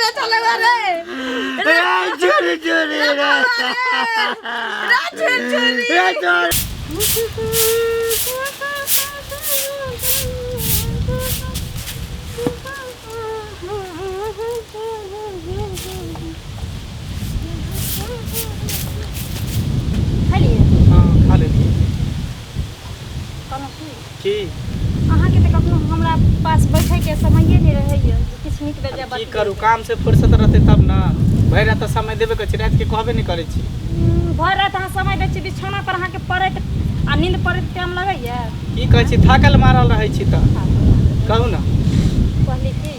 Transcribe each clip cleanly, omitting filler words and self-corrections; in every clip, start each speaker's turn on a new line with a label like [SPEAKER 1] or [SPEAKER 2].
[SPEAKER 1] ले चले रे
[SPEAKER 2] रे चोरी चोरी रे
[SPEAKER 1] रे छुरछुरी
[SPEAKER 2] रे चोरी
[SPEAKER 3] खालिए
[SPEAKER 4] हाँ खा लेलियै
[SPEAKER 3] कहलहुँ की
[SPEAKER 4] की
[SPEAKER 3] अहाँके तऽ कखनो हमरा पास बैठैके समये नहि रहैए किछु नीक बेजाय
[SPEAKER 4] की
[SPEAKER 3] बात
[SPEAKER 4] करू काम से फुर्सत रहतै तब ने भरि रात तऽ समय देबे करै छी रातिके कहबे नहि करै छी
[SPEAKER 3] भरि राति अहाँ समय दै छी बिछौना पर अहाँके पड़ैत आ नींद पड़ैत टाइम लगैए
[SPEAKER 4] की कहै छी थाकल मारल रहै छी तऽ कहू ने
[SPEAKER 3] कहली की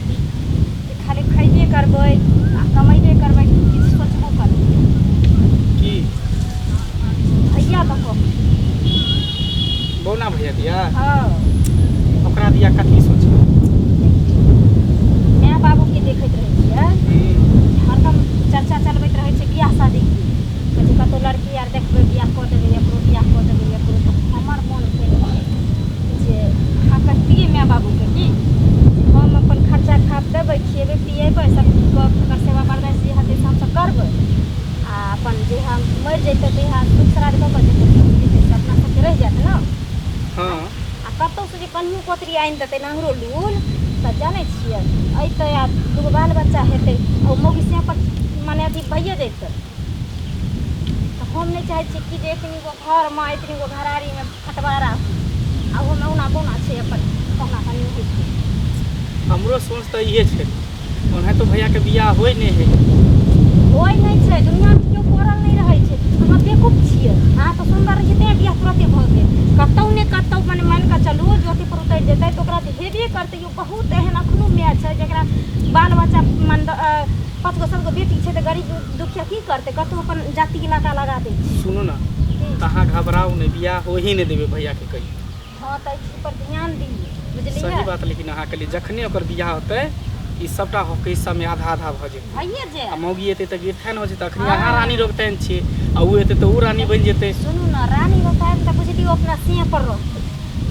[SPEAKER 3] जे खाली खयबे करबै आ कमैबे करबै किछु सोचबो करबै
[SPEAKER 4] की
[SPEAKER 3] भैया दहो
[SPEAKER 4] बौना भैया दिया
[SPEAKER 3] हँ
[SPEAKER 4] ओकरा दिया कथी सोचबै
[SPEAKER 3] माय बाबूके देखैत रहै छियै हरदम चर्चा चलबैत रहै छै बियाह शादीके कहै छै कतहु लड़की आर देखबै बियाह कऽ देबै एकरो बियाह कऽ देबै एकरो तऽ हमर मोन भेल जे अहाँ कहितियै माय बाबूके की जे हम अपन खर्चा खाप देबै खिएबै पिएबै सब कऽ ओकर सेवा बरदाश्त जे हेतै से हमसब करबै आ अपन जे हम मरि जैतै तहिया सुख श्राद्ध कऽ कऽ जेतै जेतै से अपना सबके रहि जायत ने
[SPEAKER 4] हँ
[SPEAKER 3] आ कतहुसँ जे कनियो कोतरी आनि देतै नांगरो लूल तऽ जानै छियै अयतै आ दूगो बाल बच्चा हेतै आ ओ मौगी से पर मने अथी भइए जैतै तऽ हम नहि चाहै छियै कि जे एतनी गो घरमे एतनी गो घरारीमे फटवारा हो आ ओहोमे औना बौना छै अपन कहुना कनि होइ छै
[SPEAKER 4] हमरो सोच तऽ इहे छै ओनाहितो भैयाके बियाह होइ नहि हइ
[SPEAKER 3] होइ नहि छै दुनियामे केओ पड़ल नहि रहै छै अहाँ बेवकूफ छियै अहाँ तऽ सुन्दर रहियै तेँ बियाह तुरते भऽ गेल कतहु ने कतहु मने मानि कऽ चलू ज्योति पर उतरि जेतै तऽ ओकरा तऽ हेबे करतै यौ बहुत एहन एखनो माय छै जकरा बाल बच्चा मन पाँच गो सात गो बेटी छै तऽ गरीब दुखिया की करतै कतहु अपन जाति इलाका लगा दै छै
[SPEAKER 4] सुनू ने
[SPEAKER 3] की
[SPEAKER 4] तऽ अहाँ घबराउ नहि बियाह हो ही नहि देबै भैयाके कहियो
[SPEAKER 3] हँ तऽ एहि पर ध्यान दियौ
[SPEAKER 4] सही
[SPEAKER 3] बुझलियै
[SPEAKER 4] बात लेकिन अहाँ कहलियै जखने ओकर बियाह होतै ई सबटा हक हिस्सा में आधा आधा भऽ जेतै
[SPEAKER 3] भइए
[SPEAKER 4] आ
[SPEAKER 3] जायत
[SPEAKER 4] मौगी एतै तऽ गिरथाइन हो जेतै अखनी
[SPEAKER 3] हँ।
[SPEAKER 4] अहाँ रानी रोगताइन छियै आ ओ एतै तऽ ओ रानी बनि जेतै
[SPEAKER 3] सुनू ने रानी रोपायब तऽ बुझलियौ अपना सिंह पर रहतै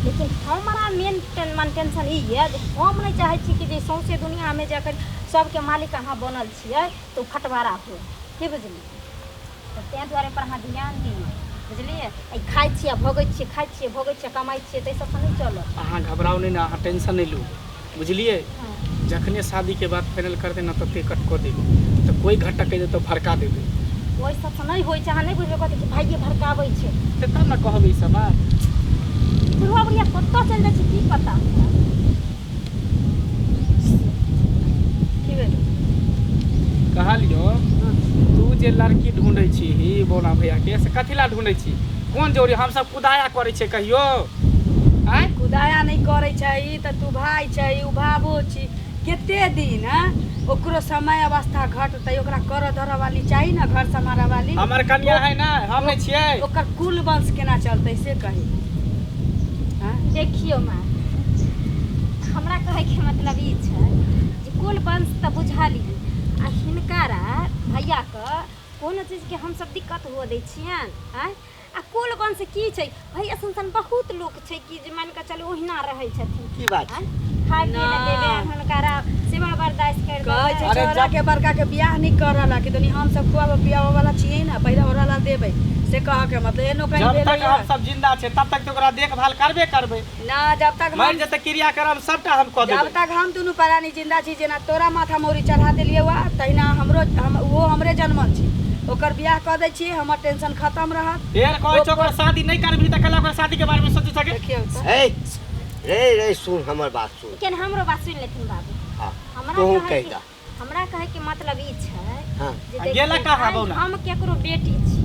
[SPEAKER 3] लेकिन हमरा मेन मन टेंशन ई यऽ जे हम नहि चाहै छी कि जे सौंसे दुनिआँमे जे अखन सबके मालिक अहाँ बनल छियै तऽ ओ फटवारा हुए की बुझलियै तऽ ताहि दुआरे पर अहाँ ध्यान दियौ बुझलियै एहि खाइ छियै आ भोगै छियै खाइ छियै भोगै छियै कमाइ छियै ताहि सबसँ नहि चलत
[SPEAKER 4] अहाँ घबराउ नहि ने अहाँ टेंशन नहि लू बुझलियै
[SPEAKER 3] हँ
[SPEAKER 4] जखने शादीके बात फाइनल करतै ने तते कट कऽ देबै तऽ कोइ घटक जेतै तऽ भड़का देबै
[SPEAKER 3] ओहि सबसँ नहि होइ छै अहाँ नहि बुझबै कहतै कि भाइये भड़काबै छै
[SPEAKER 4] तऽ तब ने कहबै ई सब बात
[SPEAKER 3] बुढ़वा बुढ़िया कतऽ चलि जाइ छै की पता हमरा की भेल
[SPEAKER 4] कहलियो तू जे लड़की ढूंढै छी ही बौना भैयाके से कथी ला ढूंढै छी कोन जरूरी हमसब कुदाया करै छियै कहियो आँय
[SPEAKER 1] कुदाया नहि करै छै ई तऽ तू भाय छै ओ भाबो छी कते दिन आँ ओकरो समय अवस्था घटतै ओकरा करऽ धरऽ वाली चाही ने घर सम्हारऽ वाली
[SPEAKER 4] हमर कन्या है ना हम नहि छियै
[SPEAKER 1] ओकर कुल वंश केना चलतै से कही आँय
[SPEAKER 3] देखियौ माँ हमरा कहैके मतलब ई छै जे कुल वंश तऽ बुझलियै आ हिनकरा भैयाके कोनो चीजके हमसब दिक्कत हुअ दै छियनि आँय आ कुल वंश की छै भैया सन सन बहुत लोक छै कि जे मानि कऽ चलू ओहिना रहै छथिन
[SPEAKER 2] की बात
[SPEAKER 3] आँय खाय पियै लए देबै
[SPEAKER 1] ना।
[SPEAKER 3] हुनकरा सेवा बर्दाश्त करि
[SPEAKER 1] कहै छै
[SPEAKER 3] देबै
[SPEAKER 4] अरे
[SPEAKER 1] छोरा
[SPEAKER 4] जब-
[SPEAKER 1] के बड़का के बियाह नहि करऽ कि तनी हम सब खुआबऽ पियाबऽ वाला छियै ने पहिले ओकरा ला देबै से कहऽ के मतलब एनो कहीं
[SPEAKER 4] जब तक
[SPEAKER 1] भेलैया
[SPEAKER 4] हम सब जिंदा छै तब तक तऽ ओकरा देखभाल करबे करबै
[SPEAKER 1] ना जब तक
[SPEAKER 4] मरि
[SPEAKER 1] हम
[SPEAKER 4] जेतै क्रियाक्रम सबटा हम कऽ
[SPEAKER 1] जब
[SPEAKER 4] देबै
[SPEAKER 1] तक हम दुनू प्राणी जिंदा छी जेना तोरा माथा मौरी चढ़ा देलियै वा तहिना हमरो हम ओहो हमरे जनमल छी ओकर बियाह कऽ दै छी हमर टेंशन खतम रहत
[SPEAKER 4] फेर कहै छौ ओकर शादी नहि करबही तऽ कल ओकर शादी के बारे में सोचै छके
[SPEAKER 1] देखियौ तऽ
[SPEAKER 2] हे रे रे सुन हमर बात सुन
[SPEAKER 3] लेकिन हमरो बात सुनि लेथिन बाबू
[SPEAKER 2] हाँ
[SPEAKER 3] हमरा
[SPEAKER 2] तोहू
[SPEAKER 3] कहै
[SPEAKER 2] कहि
[SPEAKER 3] के
[SPEAKER 2] दह
[SPEAKER 3] हमरा कहै के मतलब ई छै
[SPEAKER 2] हाँ
[SPEAKER 3] जे
[SPEAKER 4] आ
[SPEAKER 3] देखियौ,
[SPEAKER 4] गेला कहाँ
[SPEAKER 3] आइ
[SPEAKER 4] बौना?
[SPEAKER 3] हम केकरो बेटी छी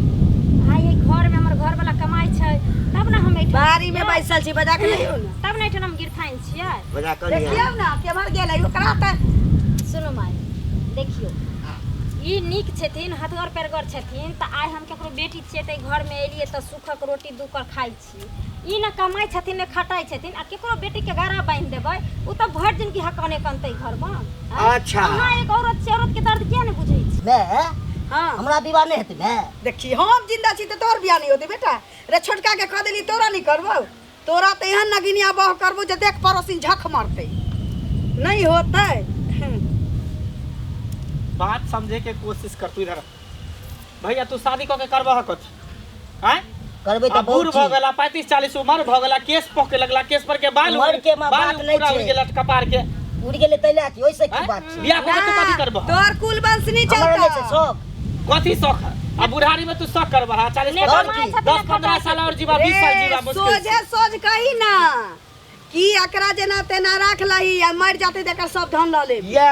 [SPEAKER 3] आइ एहि घरमे हमर घरवाला कमाइ छै तब ने हम एहिठाम
[SPEAKER 1] बाड़ी में
[SPEAKER 3] छियै।
[SPEAKER 1] बैसल छी बजा के लियौ ने
[SPEAKER 3] तब ने एहिठाम हम गिरथाइन छियै
[SPEAKER 2] बजा कऽ लिअ
[SPEAKER 1] देखियौ ने केम्हर गेलै ओकरा तऽ
[SPEAKER 3] सुनू माय देखियौ ई नीक छथिन हथगर पैरगर छथिन तऽ आइ हम केकरो बेटी छियै तऽ एहि घरमे एलियै तऽ सुखक रोटी दू कर खाइ छी ई ने कमाइ छथिन ने खटाइ छथिन आ केकरो बेटीके गरा बान्हि देबै ओ तऽ भरि जिनगी हकाने कनतै घरमे आँय?
[SPEAKER 2] अच्छा।
[SPEAKER 3] अहाँ एक औरत छी औरतके दर्द किया नहि बुझै छी
[SPEAKER 5] माय
[SPEAKER 1] हाँ
[SPEAKER 5] हमरा विवाह नहि हेतै माय
[SPEAKER 1] देखी हम जिंदा छी तऽ तोहर बियाह नहि होतै बेटा रे छोटका के कह देली तोरा नहि करबौ तोरा तऽ एहन नगिनिया बह करबौ जे देख पड़ोसिन झख मारतै नहि होतै
[SPEAKER 4] बात समझे के कोशिश कर तू इधर आ। भैया तू शादी कऽ के करबह कथी आँय
[SPEAKER 5] करबै
[SPEAKER 4] आ
[SPEAKER 5] तऽ
[SPEAKER 4] बूढ़
[SPEAKER 5] बहुत
[SPEAKER 4] भऽ
[SPEAKER 5] चीज।
[SPEAKER 4] गेला 35-40 उमर भऽ गेला केस पके लगला केस पर के बाल
[SPEAKER 5] उमर के माँ
[SPEAKER 4] बाल
[SPEAKER 5] बात नहि
[SPEAKER 4] पूरा
[SPEAKER 5] छै।
[SPEAKER 4] उड़ि गेला कपार के
[SPEAKER 5] उड़ि गेलै तै लए कि ओहिसँ की
[SPEAKER 4] आँय?
[SPEAKER 5] बात छै
[SPEAKER 4] बियाह कऽ के तू कथी करबह
[SPEAKER 1] तोहर कुल वंश नहीं
[SPEAKER 5] हमरा नहि छै
[SPEAKER 1] चलता
[SPEAKER 5] शौक
[SPEAKER 4] कथी शौक है आ बुढ़ारी में तू शौक करबह 40
[SPEAKER 3] नहि
[SPEAKER 4] 50
[SPEAKER 3] कमाइ छथिन,
[SPEAKER 4] 10-15 साल और जीवा 20 साल जीवा मुश्किल
[SPEAKER 1] सोझे
[SPEAKER 4] से।
[SPEAKER 1] सोझ कही ना कि एकरा जेना तेना राख लही आ मर जाते तऽ एकर सब धन लऽ लेब
[SPEAKER 2] या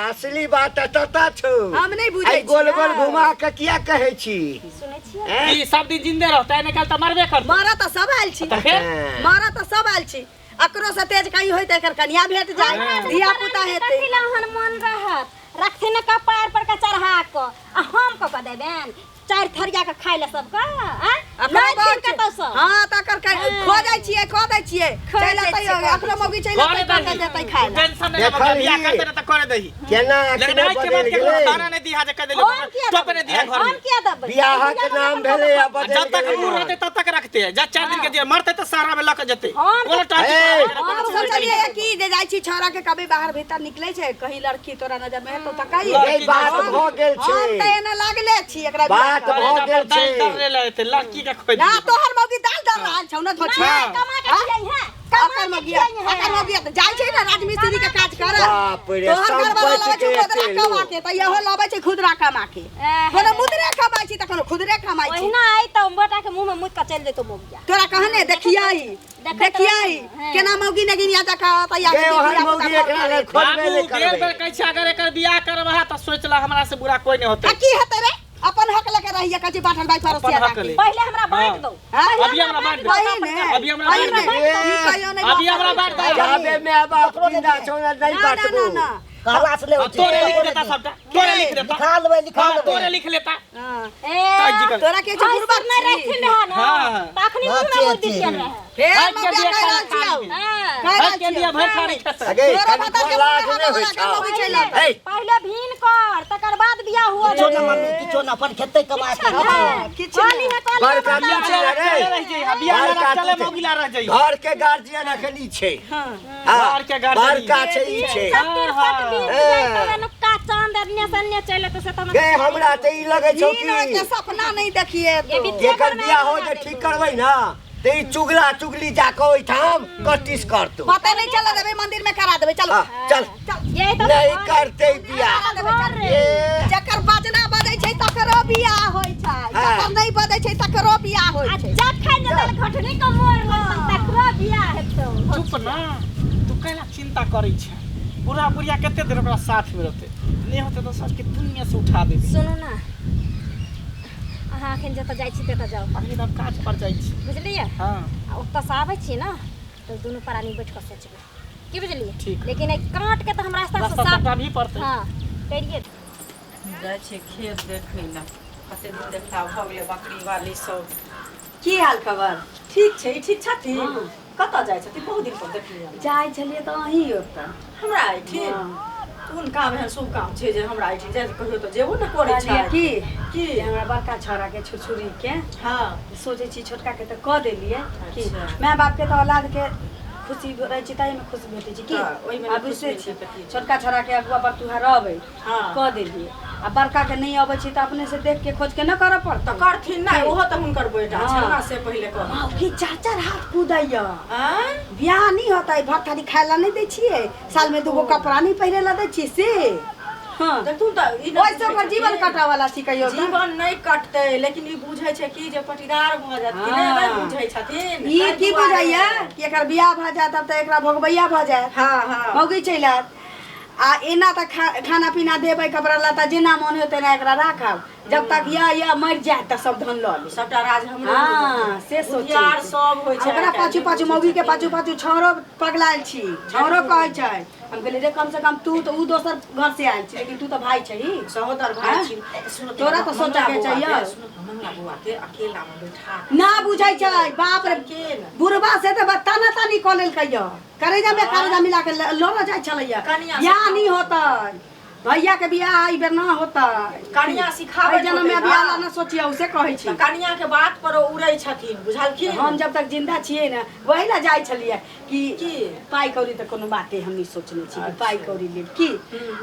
[SPEAKER 2] असली बात तता छौ
[SPEAKER 1] हम नहि बुझै
[SPEAKER 2] आइ गोल गोल
[SPEAKER 1] छियै।
[SPEAKER 2] घुमा के किया कहै छी
[SPEAKER 3] सुनै छियै
[SPEAKER 2] ऐं?
[SPEAKER 4] ई सब दिन जिंदे रहतै नहि काल तऽ मरबे करतै
[SPEAKER 1] मरऽ तऽ सब आयल छी
[SPEAKER 4] तऽ फेर
[SPEAKER 2] हाँ।
[SPEAKER 1] मरऽ तऽ सब आयल छी एकरो से तेज कहीं होइत एकर कनिया भेट जाय धिया पुता हेतै
[SPEAKER 3] कथी लए ओहन मन रहत रखथिन ने कपार पर के चढ़ा कऽ आ हम कऽ कऽ देबनि चारि थरिया के खाय लए सबके आँय
[SPEAKER 1] अपनो
[SPEAKER 3] नहि
[SPEAKER 1] बात
[SPEAKER 3] थिन
[SPEAKER 1] छै।
[SPEAKER 3] कतौ सँ
[SPEAKER 1] हाँ तऽ एकर खो जाइ छियै खो दै छियै
[SPEAKER 3] खो
[SPEAKER 1] चलि
[SPEAKER 3] जाइ
[SPEAKER 1] अतै
[SPEAKER 3] छियै, खो
[SPEAKER 1] अपनो मौगी चलि
[SPEAKER 4] करे
[SPEAKER 1] अतै
[SPEAKER 4] दही
[SPEAKER 1] जेतै खाय लए
[SPEAKER 4] टेंशन नहि लेबऽ
[SPEAKER 2] देखलही।
[SPEAKER 4] बियाह करतै ने तऽ करे दही
[SPEAKER 2] केना
[SPEAKER 4] लेकिन
[SPEAKER 2] अखने
[SPEAKER 4] आज के बाद
[SPEAKER 2] बदलि
[SPEAKER 4] केकरो
[SPEAKER 2] गेलै
[SPEAKER 4] ताना नहि दिहा जे कह देले
[SPEAKER 3] हम किया
[SPEAKER 4] टोप नहि दिहा
[SPEAKER 3] देबै
[SPEAKER 4] घर
[SPEAKER 3] हम
[SPEAKER 4] में
[SPEAKER 3] किया देबै
[SPEAKER 2] बियाहक नाम भेलै आ बदलि
[SPEAKER 4] जब तक
[SPEAKER 2] गेलै
[SPEAKER 4] बूढ़ रहतै तब तक रखते जब 4 दिन के जे मरतै तऽ सारा में लऽ के जेतै
[SPEAKER 3] हम
[SPEAKER 4] कोनो टाटी
[SPEAKER 2] ए,
[SPEAKER 1] हम सोचलियै कि जे जाइ छी छौड़ा के कभी बाहर भीतर निकलै छै कहीं लड़की तोरा नजर में हेतौ तऽ कही
[SPEAKER 2] ये बात भऽ गेल
[SPEAKER 1] हम
[SPEAKER 2] छै
[SPEAKER 1] तऽ एना लागले छी एकरा बियाह
[SPEAKER 2] बात
[SPEAKER 1] करऽ।
[SPEAKER 2] भऽ गेल छै
[SPEAKER 4] दाल दर ले लड़की के खोज
[SPEAKER 1] ना तोहर मौगी दाल दर रहल छौ ना धोछी
[SPEAKER 4] हाँ।
[SPEAKER 3] कमा के खियाई है कमा
[SPEAKER 1] अकर
[SPEAKER 3] के
[SPEAKER 1] मौगिया
[SPEAKER 3] खियाई है
[SPEAKER 1] अकर मौगिया तऽ जाइ छै ने राजमिस्त्री के काज करऽ
[SPEAKER 2] बाप रे,
[SPEAKER 1] तोहर घरवाला
[SPEAKER 2] संपत्ति
[SPEAKER 1] लबै छै
[SPEAKER 2] के
[SPEAKER 1] खुदरा
[SPEAKER 2] एते
[SPEAKER 1] कमा
[SPEAKER 2] लोभ।
[SPEAKER 1] के तऽ इहो लबै छै खुदरा कमा के कोनो मुद्रे कमाइ छी तऽ कोनो खुदरे कमाइ छी
[SPEAKER 3] ओहिना आई तऽ बेटा के मुंह में मुत के चलि जेतो मौगिया
[SPEAKER 1] तोरा कहने देखियाई
[SPEAKER 3] देखैत
[SPEAKER 1] देखियाई
[SPEAKER 3] रहू।
[SPEAKER 1] केना मौगी नगिनिया जका तैयार
[SPEAKER 2] गे ओहन मौगी एकरा लेल खोजबे
[SPEAKER 4] बाबू
[SPEAKER 2] नहि
[SPEAKER 4] बेर
[SPEAKER 2] करबै
[SPEAKER 4] बेर कहै छै अगर एकर बियाह करबह तऽ सोच ल हमरा से बुरा कोई नहीं होतै
[SPEAKER 1] आ की हेतै रे अपन हक लेके रहिए कथी बाटल बाई
[SPEAKER 4] अपन
[SPEAKER 1] पड़ोसिया
[SPEAKER 4] हक ले।
[SPEAKER 3] पहिले हमरा बांट
[SPEAKER 4] हाँ।
[SPEAKER 3] दो
[SPEAKER 1] हाँ?
[SPEAKER 4] अभी हमरा बांट दो
[SPEAKER 1] वही ने
[SPEAKER 4] अभी हमरा
[SPEAKER 1] वही
[SPEAKER 4] बांट
[SPEAKER 1] ने
[SPEAKER 4] दो।
[SPEAKER 1] ई कहियो नहि
[SPEAKER 4] अभी हमरा बांट दो।
[SPEAKER 2] जाबे में अब आप जिंदा छौ ना नहीं
[SPEAKER 1] ना ना ना
[SPEAKER 2] बाटबो
[SPEAKER 1] ना
[SPEAKER 5] कहला से नहि
[SPEAKER 4] अब
[SPEAKER 5] होइ छै
[SPEAKER 4] तोरे लिख देता सबटा तोरे लिख देता
[SPEAKER 5] लिखा लेबै लिखा
[SPEAKER 4] हाँ,
[SPEAKER 5] लेबै
[SPEAKER 4] तोरे लिख लेता
[SPEAKER 1] हाँ।
[SPEAKER 3] ए
[SPEAKER 4] ताई जी कर।
[SPEAKER 1] तोरा के छै
[SPEAKER 3] भाई
[SPEAKER 1] बुढ़बा
[SPEAKER 3] सब नहि रहथिन रहे ना
[SPEAKER 4] हाँ।
[SPEAKER 3] तऽ अखनी
[SPEAKER 5] हाँ,
[SPEAKER 3] मुंह में मुँह
[SPEAKER 5] छै, छै।
[SPEAKER 3] दितियन रहे
[SPEAKER 1] फेर
[SPEAKER 4] भाई के
[SPEAKER 1] मौगिया
[SPEAKER 4] दिया
[SPEAKER 1] कहि रहल
[SPEAKER 4] खाली
[SPEAKER 1] छियौ
[SPEAKER 4] थारी में।
[SPEAKER 3] हाँ।
[SPEAKER 1] कहि
[SPEAKER 4] भाई
[SPEAKER 1] रहल
[SPEAKER 4] के
[SPEAKER 1] छियौ
[SPEAKER 4] दिया भरि थारी खेतै
[SPEAKER 2] अगे
[SPEAKER 1] तोरा
[SPEAKER 2] कनिको
[SPEAKER 1] भातर के
[SPEAKER 2] लाज
[SPEAKER 1] मुँह
[SPEAKER 2] नहि होइ
[SPEAKER 1] में
[SPEAKER 2] छौ
[SPEAKER 1] मौगी चलि अतै।
[SPEAKER 2] ए
[SPEAKER 3] पहिले भीन कर तकर बाद बियाह हुआ
[SPEAKER 5] किछो ना मम्मी किछो ना अपन खेतै कमा के
[SPEAKER 1] हाँ, किछु
[SPEAKER 3] कहली
[SPEAKER 1] नहि।
[SPEAKER 3] है कहली
[SPEAKER 2] बड़का
[SPEAKER 4] बियाह
[SPEAKER 2] तू
[SPEAKER 4] ला
[SPEAKER 2] रे।
[SPEAKER 4] चले रह जइहा बियाह ला
[SPEAKER 2] बड़का
[SPEAKER 4] चले
[SPEAKER 2] तू छै।
[SPEAKER 4] मौगी ला रह जइहा
[SPEAKER 2] घर के गार्जियन अखनी छै
[SPEAKER 1] हाँ।
[SPEAKER 2] हाँ,
[SPEAKER 4] घर के गार्जियन
[SPEAKER 2] बड़का छै ई छै
[SPEAKER 3] सब तीर पट बीत
[SPEAKER 2] हाँ।
[SPEAKER 3] जाय तब अनुक्का चांद अन्य सन्य चले तो से तो
[SPEAKER 2] गे हमरा तऽ ई लगै छौ
[SPEAKER 1] ई नहि
[SPEAKER 2] कि
[SPEAKER 1] के सपना नहीं देखिए
[SPEAKER 3] ये
[SPEAKER 1] तो
[SPEAKER 3] भी-
[SPEAKER 2] जेकर बियाह हो जे ठीक करबै ना तऽ ई चुगला चुगली जाके ओहिठाम कटिस करतौ
[SPEAKER 1] पता नहीं चला देबै मंदिर में करा देबै चलो
[SPEAKER 2] हाँ, चल
[SPEAKER 3] यही तो
[SPEAKER 2] नहीं करते बियाह
[SPEAKER 1] करा देबै चल।
[SPEAKER 2] ए,
[SPEAKER 1] जकर बजना बजै छै तकरो बियाह होइ छै
[SPEAKER 2] हाँ।
[SPEAKER 1] जकर नहि बजै छै तकरो बियाह होइ
[SPEAKER 3] आ
[SPEAKER 1] छै
[SPEAKER 3] जखन जतन घटनी के मोर लगतौ तकरो बियाह हेतौ
[SPEAKER 4] चुप ना तू कैला चिंता करै छै बुढ़ा बुढ़िया कते देर ओकरा साथ में रहतै नहि होतै तऽ सबके दुनिया से उठा देबै
[SPEAKER 3] सुनू ना अहाँ अखन जतऽ जाइ छी ततऽ जाउ
[SPEAKER 4] अखनी तऽ हम काज पर जाइ छी
[SPEAKER 3] बुझलियै
[SPEAKER 4] हाँ
[SPEAKER 3] आ ओतऽसँ आबै छी ने तऽ दुनू प्राणी बैठ कऽ सोचबै की बुझलियै
[SPEAKER 4] ठीक।
[SPEAKER 3] लेकिन एहि काँटके तऽ हम रास्तासँ
[SPEAKER 4] रास्ता
[SPEAKER 3] साफ
[SPEAKER 4] सबटा भी पड़तै
[SPEAKER 3] हँ करियै
[SPEAKER 6] जाइ छियै खेत देखै लए कते दिन देखला भऽ गेलै बकरी वाली सब
[SPEAKER 1] की हाल खबर
[SPEAKER 6] ठीक छै ई ठीक छथिन कतऽ जाइ छथिन बहुत दिन पर देखलियै
[SPEAKER 1] जाइ छलियै तऽ अहीं ओतऽ
[SPEAKER 6] हमरा एहिठिन कोन काम एहन शुभ काम छै जे हमरा एहिठिन जाइ कहियो तऽ जेबो ने करै
[SPEAKER 1] कहलियै
[SPEAKER 6] छै
[SPEAKER 1] की
[SPEAKER 6] की
[SPEAKER 1] जे हमरा बड़का छौड़ा के छुरछुरी के
[SPEAKER 6] हँ
[SPEAKER 1] सोचै छी छोटका के तऽ कऽ देलियै कि
[SPEAKER 6] अच्छा।
[SPEAKER 1] माय बाप के तऽ औलाद के खुशी रहै छै ताहिमे खुशी भेटै छै की
[SPEAKER 6] हँ, ओहिमे
[SPEAKER 1] आ
[SPEAKER 6] नहि खुशी
[SPEAKER 1] बुझिते
[SPEAKER 6] मिलतै
[SPEAKER 1] छी
[SPEAKER 6] तऽ की?
[SPEAKER 1] छोटका छौड़ा के अगुआ पर तुहार अबै
[SPEAKER 6] हँ।
[SPEAKER 1] कऽ देलियै आ बड़का के नहि अबै छै तऽ अपने से देख के खोज के न करऽ पड़तै
[SPEAKER 6] तऽ करथिन नहि ओहो तऽ हुनकर बेटा
[SPEAKER 1] हँ।
[SPEAKER 6] छै ने से पहिले कह
[SPEAKER 1] की चार चार हाथ कूदैया
[SPEAKER 6] आँय
[SPEAKER 1] बियाह नहीं होता है भात थाली खाए ला नहीं दै छियै साल में दूगो कपड़ा नहीं पहिरे ला दै छियै से हाँ
[SPEAKER 6] देखथुन तऽ ई नहि
[SPEAKER 1] ओहिसँ ओकर जीवन कटऽ वाला छी कहियो तऽ।
[SPEAKER 6] जीवन नहि कटतै लेकिन ई बुझै छै कि जे पटीदार भऽ जायत कि नहि नहि बुझै छथिन
[SPEAKER 1] ई
[SPEAKER 6] ताहि
[SPEAKER 1] की
[SPEAKER 6] दुआरे।
[SPEAKER 1] बुझैया कि एकर बियाह भऽ जायत तब तऽ एकरा भोगबैया भऽ जायत
[SPEAKER 6] हँ हँ
[SPEAKER 1] मौगी चलि आयत आ एना तऽ खाना पीना देबै कपड़ा लत्ता जेना मोन होय तेना एकरा राखब जब तक या या मरि जायत तऽ सब धन लऽ लेब
[SPEAKER 6] सबटा राज हमरे
[SPEAKER 1] हाँ से सोचै
[SPEAKER 6] बुधियार
[SPEAKER 1] छी।
[SPEAKER 6] सब होइ छै
[SPEAKER 1] ओकरा
[SPEAKER 6] आइ काल्हि,
[SPEAKER 1] पाछू पाछू मौगी के पाछू पाछू छौड़ो पगलायल छी छौड़ो कहै छै हम कहलियै रे कम से कम तू तऽ उ दोसर घर से आयल छी लेकिन तू तऽ भाय छही
[SPEAKER 6] सहोदर भाय
[SPEAKER 1] हाँ?
[SPEAKER 6] छी सुनो
[SPEAKER 1] तोरा तऽ सोचऽ के चाहिए।
[SPEAKER 6] सुनो मंगला बौआ के अकेला में बैठा के
[SPEAKER 1] ना बुझै छै बाप रे
[SPEAKER 6] के ने
[SPEAKER 1] बुढ़बा से तऽ ताना तानी कऽ लेलकै यऽ करेजा में करेजा मिला के लड़ऽ जाइ छलैया
[SPEAKER 6] कनिया से
[SPEAKER 1] बियाह नहीं होतै भैया के बियाह एहि बेर ना होता।
[SPEAKER 6] कनिया सिखाबै
[SPEAKER 1] एहि जनम में
[SPEAKER 6] होतै
[SPEAKER 1] बियाह
[SPEAKER 6] ना।
[SPEAKER 1] ला ना सोचिया, उसे कहै छी।
[SPEAKER 6] तऽ कनिया के बात पर ओ उड़ै छथिन, बुझलखिन?
[SPEAKER 1] हम जब तक जिंदा छियै ने, वही ला जाइ छलियै कि
[SPEAKER 6] की?
[SPEAKER 1] पाइ कौड़ी तऽ कोनो बाते हम नहि सोचने छी कि पाइ कौड़ी लेब की।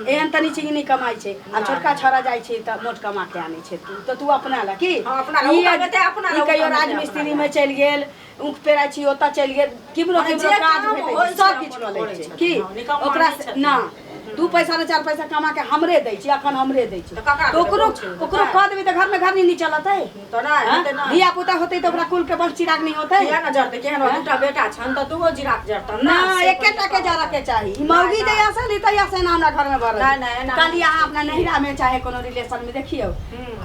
[SPEAKER 1] एहन तनी छै कि नहि कमाइ छै आ छोटका छौड़ा जाइ छै तऽ मोट कमा के आनै छै। तू तऽ तू अपना ला की?
[SPEAKER 6] हाँ, अपना ला, ओ
[SPEAKER 1] ई
[SPEAKER 6] कमेतै अपना ला,
[SPEAKER 1] ई
[SPEAKER 6] ओ
[SPEAKER 1] कहियो
[SPEAKER 6] कमेतै
[SPEAKER 1] राजमिस्त्री
[SPEAKER 6] अपना
[SPEAKER 1] में चलि गेल, ऊख पेराइ छी ओतऽ चलि गेल, किम्हरो
[SPEAKER 6] मने
[SPEAKER 1] किम्हरो
[SPEAKER 6] जे
[SPEAKER 1] काज
[SPEAKER 6] काम
[SPEAKER 1] भेटै
[SPEAKER 6] होइ
[SPEAKER 1] छै
[SPEAKER 6] छै
[SPEAKER 1] सब किछु
[SPEAKER 6] अपन
[SPEAKER 1] कऽ लै
[SPEAKER 6] करै
[SPEAKER 1] छै
[SPEAKER 6] छथिन।
[SPEAKER 1] की।
[SPEAKER 6] हाँ, निकम्मा
[SPEAKER 1] ओकरा
[SPEAKER 6] नहि
[SPEAKER 1] से
[SPEAKER 6] छथिन।
[SPEAKER 1] ना 2 पैसा ने 4 पैसा कमा के हमरे दै छै, अखन हमरे दै छै।
[SPEAKER 6] तऽ ककरा
[SPEAKER 1] तऽ ओकरो
[SPEAKER 6] देबै? छै,
[SPEAKER 1] ओकरो कऽ देबै तऽ घरमे घर नहीं चलतै।
[SPEAKER 6] तऽ नहि हेतै ना।
[SPEAKER 1] धिया पुता होतै तऽ ओकरा कुल के बस चिराग नहीं होतै।
[SPEAKER 6] किया ने जरतै? केहन दूटा बेटा छनि तऽ दूगो जिराक जरतनि
[SPEAKER 1] ना,
[SPEAKER 6] से
[SPEAKER 1] एकेटा के
[SPEAKER 6] पहिले
[SPEAKER 1] जरऽ के चाही। ई मौगी
[SPEAKER 6] ना।
[SPEAKER 1] जहिया से ली तहिया से ना हमरा घर में भरल।
[SPEAKER 6] नहि, नहि, एना
[SPEAKER 1] खाली
[SPEAKER 6] नहि।
[SPEAKER 1] अहाँ अपना नैहरा में चाहे कोनो रिलेशन में देखियौ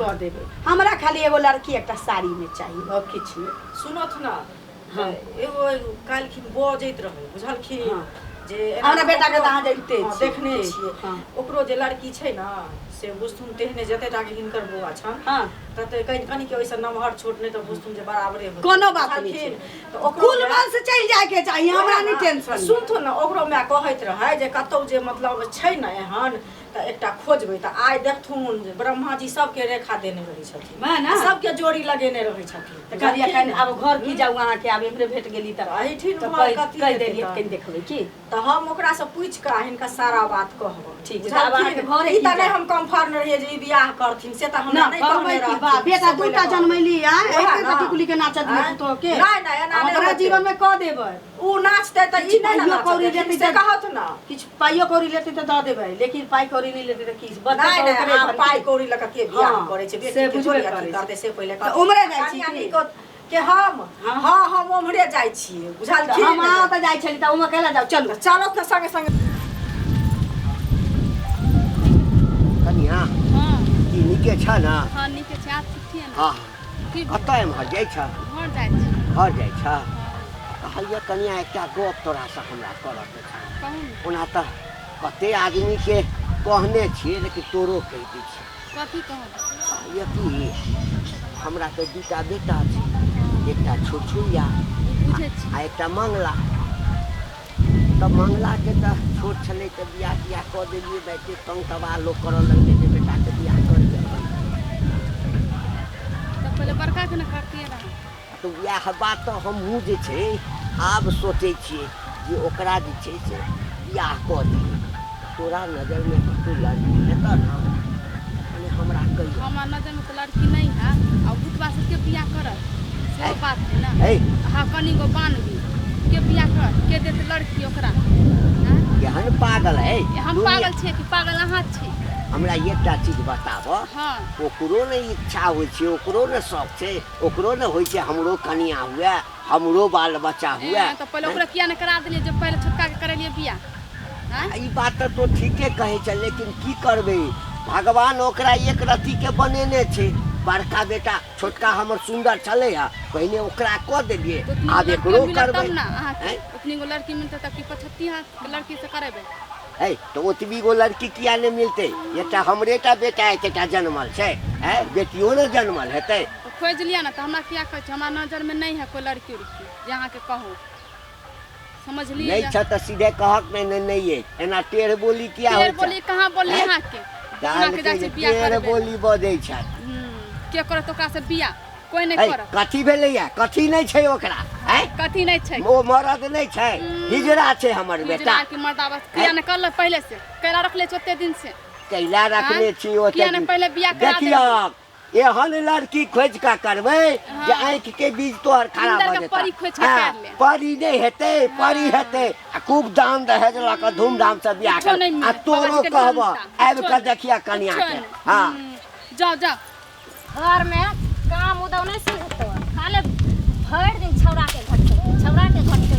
[SPEAKER 1] कऽ देबै। हमरा खाली एगो लड़की एकटा साड़ी में चाही और किछु नहि।
[SPEAKER 6] सुनथ ना, एगो काल्हिखिन बजैत रहै, बुझलखिन?
[SPEAKER 1] हाँ।
[SPEAKER 6] जे एना
[SPEAKER 1] हमरा बेटा के
[SPEAKER 6] ओकरो-
[SPEAKER 1] तऽ अहाँ जनिते
[SPEAKER 6] हाँ,
[SPEAKER 1] छियै।
[SPEAKER 6] देखने छियै।
[SPEAKER 1] हाँ।
[SPEAKER 6] ओकरो जे लड़की छै ने से बुझथुन तेहने जते टा के हिनकर बौआ छनि
[SPEAKER 1] हाँ।
[SPEAKER 6] तते कनि कनि के ओहिसँ नमहर छोट नहि तऽ बुझथुन जे बराबरे होतै।
[SPEAKER 1] कोनो बात नहि
[SPEAKER 6] बुझलखिन?
[SPEAKER 1] छै।
[SPEAKER 6] तऽ ओकरो
[SPEAKER 1] कुल
[SPEAKER 6] माय-
[SPEAKER 1] वंश चलि जाय के चाही, हमरा नहि टेंशन।
[SPEAKER 6] सुनथुन ने, ओकरो माय कहैत रहै जे कतौ जे मतलब छै ने एहन तऽ एकटा खोजबै। तऽ आइ देखथुन जे ब्रह्मा जी सबके रेखा देने रहै छथिन
[SPEAKER 1] वएह ने।
[SPEAKER 6] सबके जोड़ी लगेने रहै छथिन।
[SPEAKER 1] तऽ कहलियै एखन आब घर की जाउ अहाँके, आब एम्हरे भेट गेली तऽ
[SPEAKER 6] एहिठिन
[SPEAKER 1] तऽ
[SPEAKER 6] घर
[SPEAKER 1] कहि
[SPEAKER 6] कथी
[SPEAKER 1] कहि
[SPEAKER 6] हेतै
[SPEAKER 1] देलियै
[SPEAKER 6] तऽ?
[SPEAKER 1] कनि देखबै की।
[SPEAKER 6] तऽ हम ओकरासँ पूछि कऽ हिनका सारा बात कहब।
[SPEAKER 1] ठीक छै, तऽ आब अहाँके घरे
[SPEAKER 6] ई
[SPEAKER 1] की
[SPEAKER 6] तऽ नहि
[SPEAKER 1] जायब?
[SPEAKER 6] हम कन्फर्म रहियै जे ई बियाह करथिन, से तऽ हमरा
[SPEAKER 1] ना
[SPEAKER 6] नहि
[SPEAKER 1] करबै
[SPEAKER 6] कहने
[SPEAKER 1] की
[SPEAKER 6] रहथिन।
[SPEAKER 1] बा बेटा
[SPEAKER 6] से पहिले
[SPEAKER 1] दूटा
[SPEAKER 6] कहबै।
[SPEAKER 1] जनमैली आ
[SPEAKER 6] ओएह
[SPEAKER 1] एते
[SPEAKER 6] ना।
[SPEAKER 1] तऽ टिकुली के नाचऽ दियौ
[SPEAKER 6] आँय?
[SPEAKER 1] पुतोह के।
[SPEAKER 6] नहि नहि, एना नहि
[SPEAKER 1] अपना
[SPEAKER 6] होतै।
[SPEAKER 1] जीवन में कऽ देबै।
[SPEAKER 6] उ नाचतै तऽ ई नहि ने
[SPEAKER 1] पाइयो कौड़ी
[SPEAKER 6] नाचतै,
[SPEAKER 1] लेतै
[SPEAKER 6] से
[SPEAKER 1] तऽ-
[SPEAKER 6] कहत ना।
[SPEAKER 1] किछु पाइयो कौड़ी लेतै तऽ दऽ देबै, लेकिन पाइ कौड़ी नहि लेतै तऽ की बचतै
[SPEAKER 6] नहि
[SPEAKER 1] तऽ
[SPEAKER 6] नहि,
[SPEAKER 1] ओकरे
[SPEAKER 6] आब
[SPEAKER 1] धन
[SPEAKER 6] पाइ
[SPEAKER 1] की?
[SPEAKER 6] कौड़ी लऽ कऽ के बियाह
[SPEAKER 1] हाँ,
[SPEAKER 6] करै छै?
[SPEAKER 1] से
[SPEAKER 6] बेटी के
[SPEAKER 1] बुझबे
[SPEAKER 6] थोड़ी अथी
[SPEAKER 1] करै छै।
[SPEAKER 6] करतै से पहिले
[SPEAKER 1] तऽ
[SPEAKER 6] कहत।
[SPEAKER 1] उम्हरे जाइ छी
[SPEAKER 6] कनिया
[SPEAKER 1] की?
[SPEAKER 6] नीक के हम
[SPEAKER 1] हाँ।
[SPEAKER 6] हाँ, हम उम्हरे जाइ छियै,
[SPEAKER 1] तऽ
[SPEAKER 6] बुझलखिन?
[SPEAKER 1] हम अहाँ ओतऽ जाइ छली तऽ ओहिमे कैला जाउ, चलू।
[SPEAKER 6] तऽ चलत ने संगे संगे।
[SPEAKER 2] कनिया।
[SPEAKER 7] हाँ।
[SPEAKER 2] की नीके छ ने?
[SPEAKER 7] हाँ, नीके छै। आप ठीक छियै ने?
[SPEAKER 2] हाँ।
[SPEAKER 7] की भेल?
[SPEAKER 2] कतऽ एम्हर जाइ छ?
[SPEAKER 7] घर जाइ छी।
[SPEAKER 2] घर जाइ छ? कहलियै कनिया एकटा गप तोरासँ हमरा करऽके छै।
[SPEAKER 7] कहू ने।
[SPEAKER 2] ओना तऽ कते आदमीके कहने छियै, लेकिन तोरो कहि दै छियै।
[SPEAKER 7] कथी कहब?
[SPEAKER 2] कहलियै कि हमरा तऽ दूटा बेटा छै, एकटा छुरछुरिया
[SPEAKER 7] बुझै छी
[SPEAKER 2] आ एकटा मंगला। तऽ मंगलाके तऽ छोट छलै तऽ बियाह तियाह कऽ देलियै। बेटे तंग तबाह लोक करऽ लगलै जे बेटाके बियाह कर।
[SPEAKER 7] तऽ पहिले बड़का के ने करतियै रहै।
[SPEAKER 2] तऽ उएह बात तऽ हमहूँ जे छै आब सोचै छियै जे ओकरा जे छै से बियाह कऽ दियै। तोरा नजरमे कतहु लड़की हेतऽ ने, कनि हमरा कहियौ।
[SPEAKER 7] हमरा नजरमे तऽ लड़की नहि है आ बुतबा सबके बियाह करत सेहो बात है ने।
[SPEAKER 2] है।
[SPEAKER 7] हाँ, कनि गो बानबी के बियाह करत, के देत लड़की ओकरा आँय?
[SPEAKER 2] केहन पागल है
[SPEAKER 7] हम
[SPEAKER 2] दुनिया-
[SPEAKER 7] पागल छियै कि पागल अहाँ छी?
[SPEAKER 2] हमरा एकटा चीज बताबऽ।
[SPEAKER 7] हाँ।
[SPEAKER 2] ओकरो ने इच्छा होइ छै, ओकरो ने शौक छै, ओकरो ने होइ छै हमरो कनिया हुए, हमरो बाल बच्चा हुए।
[SPEAKER 7] ए, तऽ पहिले ओकरा किया नहि करा देलियै जे पहिले छोटका के करेलियै बियाह? आँय?
[SPEAKER 2] ई बात तऽ तो ठीके कहै छ, लेकिन की करबै, भगवान ओकरा एक रत्ती के बनेने छै। बड़का बेटा छोटका हमर सुन्दर छलै हा, पहिने ओकरा कऽ देलियै।
[SPEAKER 7] तऽ उतनी
[SPEAKER 2] आब
[SPEAKER 7] गो
[SPEAKER 2] एकरो
[SPEAKER 7] लड़की मिलत
[SPEAKER 2] करबै
[SPEAKER 7] तब ने अहाँके।
[SPEAKER 2] आँय?
[SPEAKER 7] उतनी गो लड़की मिलतै तब कि पछत्ती अहाँ लड़की से करेबै?
[SPEAKER 2] है तऽ ओतबी गो लड़की किया नहि मिलतै? एकटा हमरेटा बेटा एतेटा जनमल छै, है बेटियो ने जनमल हेतै।
[SPEAKER 7] तऽ खोजि लिअ ने, तऽ हमरा किया कहै छी? हमरा नजरमे नहि है कोइ लड़की उड़की जे अहाँके कहू, समझलियै?
[SPEAKER 2] नहि छ तऽ सीधे कहक नहि नहि नहि अछि, एना टेढ़ बोली किया
[SPEAKER 7] टेढ़
[SPEAKER 2] होइ छै?
[SPEAKER 7] बोली कहाँ बोलली?
[SPEAKER 2] हैं?
[SPEAKER 7] अहाँके
[SPEAKER 2] दाल
[SPEAKER 7] अहाँके
[SPEAKER 2] के
[SPEAKER 7] जाइ
[SPEAKER 2] जे
[SPEAKER 7] छी बियाह
[SPEAKER 2] टेढ़
[SPEAKER 7] करबै।
[SPEAKER 2] बोली बजै छथि।
[SPEAKER 7] के करत ओकरा से बियाह? कोइ नहि
[SPEAKER 2] है
[SPEAKER 7] करत।
[SPEAKER 2] कथी भेलैया? कथी नहि छै ओकरा? है
[SPEAKER 7] कथी नहि छै?
[SPEAKER 2] ओ मरद नहि छै, हिजड़ा छै हमर बेटा।
[SPEAKER 7] हिजड़ा की मर्दाबा? किया नहि करल पहिले से? कैला रखले छी ओते दिन से?
[SPEAKER 2] कैला रखने
[SPEAKER 7] आँय?
[SPEAKER 2] छी ओते
[SPEAKER 7] किया नहि
[SPEAKER 2] दिन?
[SPEAKER 7] पहिले बियाह करा
[SPEAKER 2] देखियौ, एहन लड़की खोजि कऽ करबै जे आँखि के बीज तोहर खराब
[SPEAKER 7] इन्दर
[SPEAKER 2] भऽ
[SPEAKER 7] के
[SPEAKER 2] जेतऽ।
[SPEAKER 7] परी खोजि कऽ
[SPEAKER 2] हाँ,
[SPEAKER 7] कर ले।
[SPEAKER 2] परी नहि हेतै, परी हेतै आ खूब दान दहेज लऽ कऽ धूमधाम से बियाह
[SPEAKER 7] कुछो
[SPEAKER 2] कर
[SPEAKER 7] नहि
[SPEAKER 2] आ
[SPEAKER 7] मिलत,
[SPEAKER 2] तोरो
[SPEAKER 7] बाबाजी के
[SPEAKER 2] कहब
[SPEAKER 7] जनता,
[SPEAKER 2] आबि
[SPEAKER 7] कुछो
[SPEAKER 2] कऽ
[SPEAKER 7] नहि,
[SPEAKER 2] देखिया कनिया
[SPEAKER 7] कुछो
[SPEAKER 2] के।
[SPEAKER 7] नहि।
[SPEAKER 2] हाँ।
[SPEAKER 7] जाओ जाओ।
[SPEAKER 3] घरमे काम उदौ नहि सुझतौ, खाली भरि दिन छौड़ा के घटकै, छौड़ा के घटकै।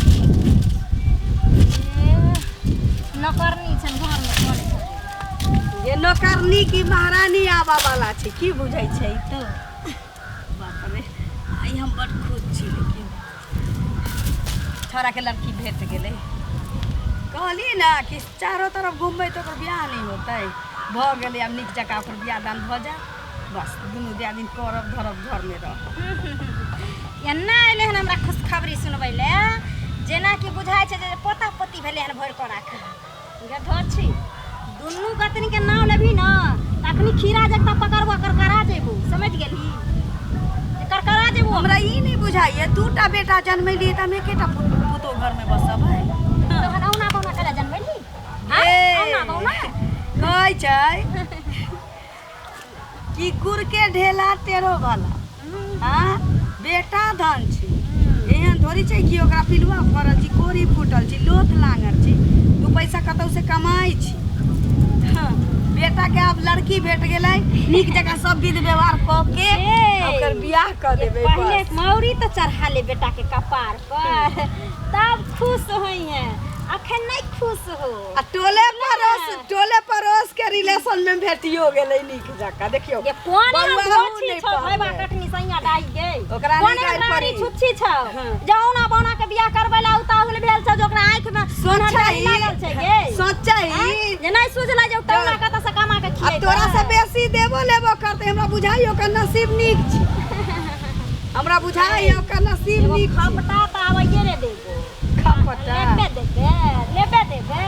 [SPEAKER 3] ए, नौकरनी छनि घरमे करै छथिन।
[SPEAKER 1] ये नौकरनी की महारानी आबऽ वाला छै, की बुझै छै ई तो? बाप रे, आइ हम बड खुश छी, लेकिन छोड़ा के लड़की भेट गेलै। कहली ने कि चारो तरफ घुमबै तऽ ओकर बियाह नहि होतै, भऽ गेलै। आब नीक जकाँ ओकर बियाह दान भऽ जाय, बस दुनू दियादिन करब धरब, घरमे रहब।
[SPEAKER 3] एना अयलै हन हमरा खुशखबरी सुनबै लए, जेनाकि बुझाइ छै जे पोता पोती भेलै हन भरि कऽ राख। गधो छी, दुनू गतनी के नाम लेबही ना त अखनी खीरा जगता पकड़बो करकरा जेबो, समझ गेलही? जे करकरा जेबो।
[SPEAKER 1] हमरा ई नहि बुझाइए, दूटा बेटा जन्मेलियै तऽ हम एकेटा पुतोह घरमे बसबै।
[SPEAKER 3] तहन औना बौना कला जनमेलही?
[SPEAKER 1] ए,
[SPEAKER 3] औना बौना
[SPEAKER 1] कहै छै कि गुड़ के ढेला टेढ़ो भला। हाँ, बेटा धन छै। एहन थोड़ी छै कि ओकरा पिलुआ फड़ल छी, कोरी फूटल छी, लोथ लांगर छी, दू पैसा कतौ से कमाइ छी। हाँ, बेटा के आब लड़की भेट गेलै, नीक जकाँ सब विध व्यवहार कऽ के
[SPEAKER 3] ए,
[SPEAKER 1] ओकर बियाह कऽ देबै।
[SPEAKER 3] पहिले
[SPEAKER 1] बस।
[SPEAKER 3] मौरी तऽ चढ़ा ले बेटा के कपार पर, तब खुश होइ है, अखन नहीं खुश हो।
[SPEAKER 1] आ टोले पड़ोस, टोले पड़ोस के रिलेशन में भेटियो गेलै नीक जकाँ। देखियौ,
[SPEAKER 3] ये कोन एहन
[SPEAKER 1] बौआ हूँ
[SPEAKER 3] धोछी
[SPEAKER 1] नहि
[SPEAKER 3] छौ भैबा
[SPEAKER 1] पढ़लै।
[SPEAKER 3] कटनी सैया डाहि गे?
[SPEAKER 1] ओकरा
[SPEAKER 3] कोन
[SPEAKER 1] नहि
[SPEAKER 3] एहन
[SPEAKER 1] गारि
[SPEAKER 3] रानी
[SPEAKER 1] पड़ी।
[SPEAKER 3] छुच्छी छौ जौना बौना के बियाह करबै ला उताहुल भेल छौ, जे ओकरा आँखि में
[SPEAKER 1] सोचै
[SPEAKER 3] लागल छै गे?
[SPEAKER 1] सोचै
[SPEAKER 3] आँय? जे नहि सुझलै जे उताहुला कतऽ से कमा के
[SPEAKER 1] आ
[SPEAKER 3] खिएतै।
[SPEAKER 1] तोरा से बेसी देबो लेबो करतै। हमरा बुझाइ ओकर नसीब नीक छै, हमरा बुझाइ ओकर नसीब
[SPEAKER 3] एगो
[SPEAKER 1] नीक छै।
[SPEAKER 3] खपटा तऽ आबैये ने देबो।
[SPEAKER 1] खपटा
[SPEAKER 3] लेबे देबे, लेबे देबे।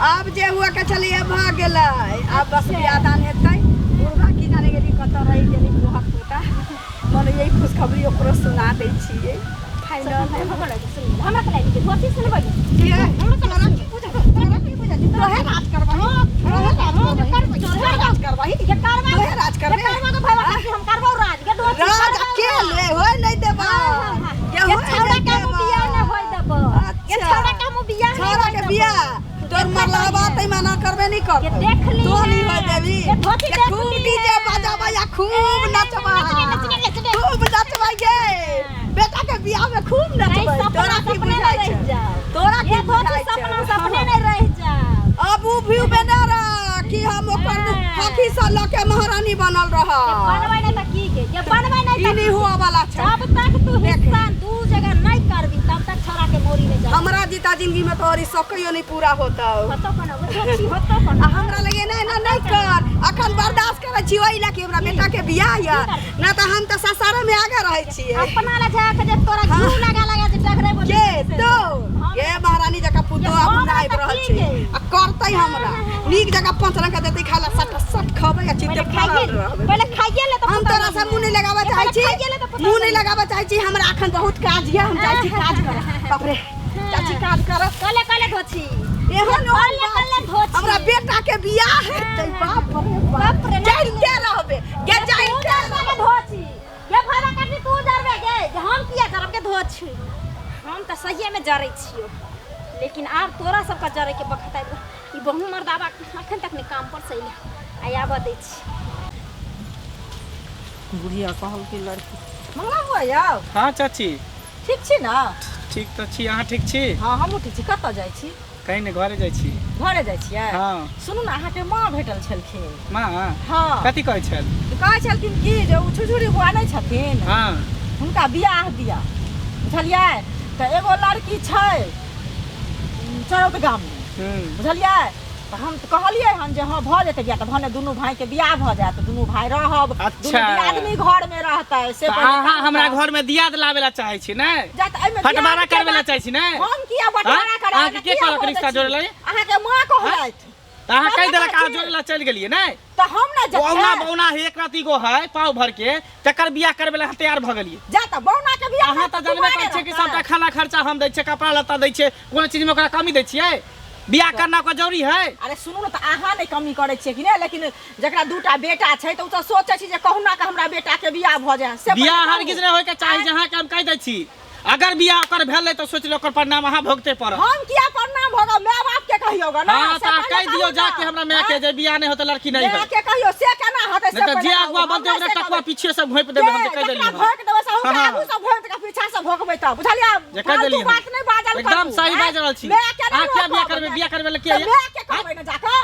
[SPEAKER 1] आब जे हुआ के चलिए भऽ गेलै, आब बस बियाह दान हेतै। बुढ़बा की जाने गेली कतऽ रहि गेली पोहक पोता। मन यही खुशखबरी ओकरो सुना दै छियै फाइनल।
[SPEAKER 3] हमरा के लागि धोती सुनबै?
[SPEAKER 1] तोरा की बुझा, तोरा की बुझा? तोहे राज करबही, तोहे राज करबही, तोहे राज करबही,
[SPEAKER 3] ये करबा,
[SPEAKER 1] तोहे राज करबे।
[SPEAKER 3] करबा के भैया काकी, हम करबौ राज गे धोती।
[SPEAKER 1] राज
[SPEAKER 3] करबौ।
[SPEAKER 1] अकेले होय नहि देबा।
[SPEAKER 3] ये छौड़ा के हम बियाह नहि होय देबो। ये
[SPEAKER 1] अच्छा।
[SPEAKER 3] छौड़ा के हम बियाह नहि
[SPEAKER 1] छौड़ा
[SPEAKER 3] होय
[SPEAKER 1] के
[SPEAKER 3] देबो।
[SPEAKER 1] बियाह तोर मरलाबा तै मना करबे नहीं करतौ।
[SPEAKER 3] ये देख ली
[SPEAKER 1] तो नहीं
[SPEAKER 3] है।
[SPEAKER 1] होय देबी।
[SPEAKER 3] ये धोती
[SPEAKER 1] ये
[SPEAKER 3] देख
[SPEAKER 1] खूब
[SPEAKER 3] ली
[SPEAKER 1] डीजे
[SPEAKER 3] है।
[SPEAKER 1] बजाबै आ खूब
[SPEAKER 3] ए,
[SPEAKER 1] नचबा,
[SPEAKER 3] नचबे, नचबे, नचबे।
[SPEAKER 1] खूब नचबै गे। बेटा के बियाह में खूब
[SPEAKER 3] नहीं,
[SPEAKER 1] नचबै।
[SPEAKER 3] सपना
[SPEAKER 1] तोरा की
[SPEAKER 3] सपने
[SPEAKER 1] बुझाइ
[SPEAKER 3] नहीं
[SPEAKER 1] छै?
[SPEAKER 3] रह जाओ।
[SPEAKER 1] तोरा की
[SPEAKER 3] ये धोती
[SPEAKER 1] बुझाइ छै?
[SPEAKER 3] सपना सपने नहीं रह जाओ।
[SPEAKER 1] अब उ भी बेना रह कि हम ओकर
[SPEAKER 3] हाँ।
[SPEAKER 1] हाथी से लऽ के महारानी बनल रह।
[SPEAKER 3] ये बनबै नहीं त की गे? ये बनबै नहीं
[SPEAKER 1] ई
[SPEAKER 3] त
[SPEAKER 1] नहीं हुआ वाला छै।
[SPEAKER 3] जब तक तू हिस्सा दू जगह नहीं करबी तब तक छोरा के मोरी में जा।
[SPEAKER 1] हमरा जीता जिंदगी में तोहर ई सब कहियो नहीं पूरा होतौ।
[SPEAKER 3] होतो कोनो धोती, होतो कोनो।
[SPEAKER 1] आ हमरा लगे नहि ना नहि कर, अखन बर्दाश्त करै छी ओहि लए कि हमरा बेटा के बियाह यऽ, ना तऽ हम तऽ ससारे में आगे रहै छियै।
[SPEAKER 3] अपना ला जा के जे तोरा घी लगा लगा जे टकरेबो।
[SPEAKER 1] के तो के महारानी जकाँ पुतोह
[SPEAKER 3] ये
[SPEAKER 1] आब
[SPEAKER 3] हमरा
[SPEAKER 1] आबि
[SPEAKER 3] तऽ
[SPEAKER 1] रहल
[SPEAKER 3] की
[SPEAKER 1] छै
[SPEAKER 3] गे?
[SPEAKER 1] आ करतै हमरा नीक जकाँ पाँच रंग के देतै खाय ला, सट सट खबै आ चिते
[SPEAKER 3] पहिले
[SPEAKER 1] फड़ल
[SPEAKER 3] खाइए,
[SPEAKER 1] रहबै।
[SPEAKER 3] पहिले खाइए ले तऽ
[SPEAKER 1] हम
[SPEAKER 3] पुतहु
[SPEAKER 1] तोरा से मुँह नहि लगाबऽ
[SPEAKER 3] ये
[SPEAKER 1] चाहै
[SPEAKER 3] पहिले
[SPEAKER 1] छी,
[SPEAKER 3] खाइए ले तऽ पुतहु
[SPEAKER 1] मुँह नहि लगाबऽ चाहै छी। हमरा अखन बहुत काज यऽ, हम जाइ छी काज करऽ। बाप रे, जाइ छी काज करऽ।
[SPEAKER 3] कले कले धोछी।
[SPEAKER 1] एहन ओहन
[SPEAKER 3] कले
[SPEAKER 1] बात
[SPEAKER 3] कले
[SPEAKER 1] छै।
[SPEAKER 3] धोछी।
[SPEAKER 1] हमरा बेटा के बियाह हेतै, बाप रे बाप,
[SPEAKER 3] बाप रे,
[SPEAKER 1] जाइते रहबै गे,
[SPEAKER 3] तू
[SPEAKER 1] जाइते
[SPEAKER 3] जरबे
[SPEAKER 1] रहबै।
[SPEAKER 3] के धोछी? ये भैया कटनी तू जरबे गे? जे हम किया जरब के धोछी? हम तऽ सहिए में जरै छियो, लेकिन आब तोरा सबके जरै के बखत आबि गेल। ई बहु मर्दाबा अखन तक नहि काम पर से अइलै, आइ आबऽ दै छी।
[SPEAKER 6] बुढ़िया कहलकै लड़की मंगला बुआ यौ।
[SPEAKER 4] हाँ चाची।
[SPEAKER 6] ठीक छी ने?
[SPEAKER 4] ठीक तऽ छी, अहाँ ठीक छी?
[SPEAKER 6] हँ, हमहूँ ठीक छी। कतऽ जाइ छी?
[SPEAKER 4] कहीं नहि, घरे जाइ छी।
[SPEAKER 6] घरे जाइ छियै?
[SPEAKER 4] हाँ।
[SPEAKER 6] सुनू ने, अहाँके माँ भेटल छलखिन।
[SPEAKER 4] माँ?
[SPEAKER 6] हँ।
[SPEAKER 4] कथी कहै छल?
[SPEAKER 6] कहै छलखिन कि जे ओ छुरछुरी बुआ नहि छथिन,
[SPEAKER 4] हाँ,
[SPEAKER 6] हुनका बियाह दिअ, बुझलियै? तऽ एगो लड़की छै चरौत गाममे। बुझलियै? तऽ हम तऽ कहलियै हन जे हँ, भऽ जेतै बियाह तऽ भने दुनू भाइके बियाह भऽ जायत, दुनू भाइ रहब, दुनू
[SPEAKER 4] अच्छा।
[SPEAKER 6] आदमी घरमे रहतै से।
[SPEAKER 4] तऽ
[SPEAKER 6] पहिले
[SPEAKER 4] अहाँ
[SPEAKER 6] कहू
[SPEAKER 4] हमरा
[SPEAKER 6] तऽ।
[SPEAKER 4] घर में दियाद लाबे ला चाहै छी ने?
[SPEAKER 6] जा तऽ एहिमे
[SPEAKER 4] बंटवारा
[SPEAKER 6] दियाद के
[SPEAKER 4] करबै ला
[SPEAKER 6] बात-
[SPEAKER 4] चाहै छी ने?
[SPEAKER 6] हम किया बंटवारा
[SPEAKER 4] आँय?
[SPEAKER 6] कराबै?
[SPEAKER 4] अहाँके के कहलक रिश्ता जोड़ै ला?
[SPEAKER 6] अहाँके माँ कहलथि।
[SPEAKER 4] तऽ अहाँ कहि देलक, अहाँ
[SPEAKER 6] छी।
[SPEAKER 4] जोड़े ला चलि गेलियै ने?
[SPEAKER 6] तऽ हम ने
[SPEAKER 4] बौना
[SPEAKER 6] जते
[SPEAKER 4] बौना है, एक राति गो है पाव भर के, तकर बियाह करबै ला अहाँ तैयार भऽ गेलियै।
[SPEAKER 6] जा तऽ बौना के बियाह
[SPEAKER 4] अहाँ तऽ जानबे करै छियै कि सबटा खाना खर्चा हम दै छियै, कपड़ा लत्ता दै छियै, कोनो चीज में ओकरा कमी दै छियै? बियाह करना ओकरा जरूरी है।
[SPEAKER 6] अरे सुनू ने, तऽ अहाँ नहि कमी करै छियै कि नहि, लेकिन जकरा दूटा बेटा छै तऽ ओ तऽ सोचै छै जे कहुना के हमरा बेटा के बियाह भऽ जाय से।
[SPEAKER 4] बियाह
[SPEAKER 6] पहिले कहू।
[SPEAKER 4] हरगिज नहि होइके चाही। जे अहाँके हम कहि दै छी, अगर बियाह ओकर भेलै तऽ सोच लियौ ओकर परिणाम अहाँ भोगते पड़त।
[SPEAKER 6] हम किया परिणाम भोगब? माय बाप के कहियौ ग ना।
[SPEAKER 4] हाँ,
[SPEAKER 6] से
[SPEAKER 4] तऽ अहाँ
[SPEAKER 6] पहिले
[SPEAKER 4] कहि दियौ
[SPEAKER 6] कहू
[SPEAKER 4] जाके
[SPEAKER 6] ना।
[SPEAKER 4] हमरा माय के जे बियाह नहि होतै, लड़की नहि
[SPEAKER 6] माय
[SPEAKER 4] है।
[SPEAKER 6] के कहियौ से केना हेतै से
[SPEAKER 4] नहि तऽ
[SPEAKER 6] पहिले
[SPEAKER 4] जे
[SPEAKER 6] कहू।
[SPEAKER 4] अगुआ
[SPEAKER 6] हम
[SPEAKER 4] बनतै
[SPEAKER 6] नहि
[SPEAKER 4] ओकरा
[SPEAKER 6] से
[SPEAKER 4] टकुआ
[SPEAKER 6] कहबै।
[SPEAKER 4] पीछे से घोपि देबै हम, जे कहि
[SPEAKER 6] जकरा
[SPEAKER 4] देलियै।
[SPEAKER 6] भोंक देबै से हुनका
[SPEAKER 4] हाँ।
[SPEAKER 6] आगू से भोंक के पीछा से भोंकबै तऽ बुझलियै?
[SPEAKER 4] जे कहि
[SPEAKER 6] फालतू
[SPEAKER 4] देलियै हम।
[SPEAKER 6] बात नहि बाजल
[SPEAKER 4] एकदम
[SPEAKER 6] करू,
[SPEAKER 4] सही
[SPEAKER 6] आँय?
[SPEAKER 4] बाजि रहल छी।
[SPEAKER 6] माय के नहि
[SPEAKER 4] अहाँ किया बियाह
[SPEAKER 6] रोकब,
[SPEAKER 4] करबै? बियाह करबै लए
[SPEAKER 6] तऽ
[SPEAKER 4] किया?
[SPEAKER 6] माय के कहबै ने जाकऽ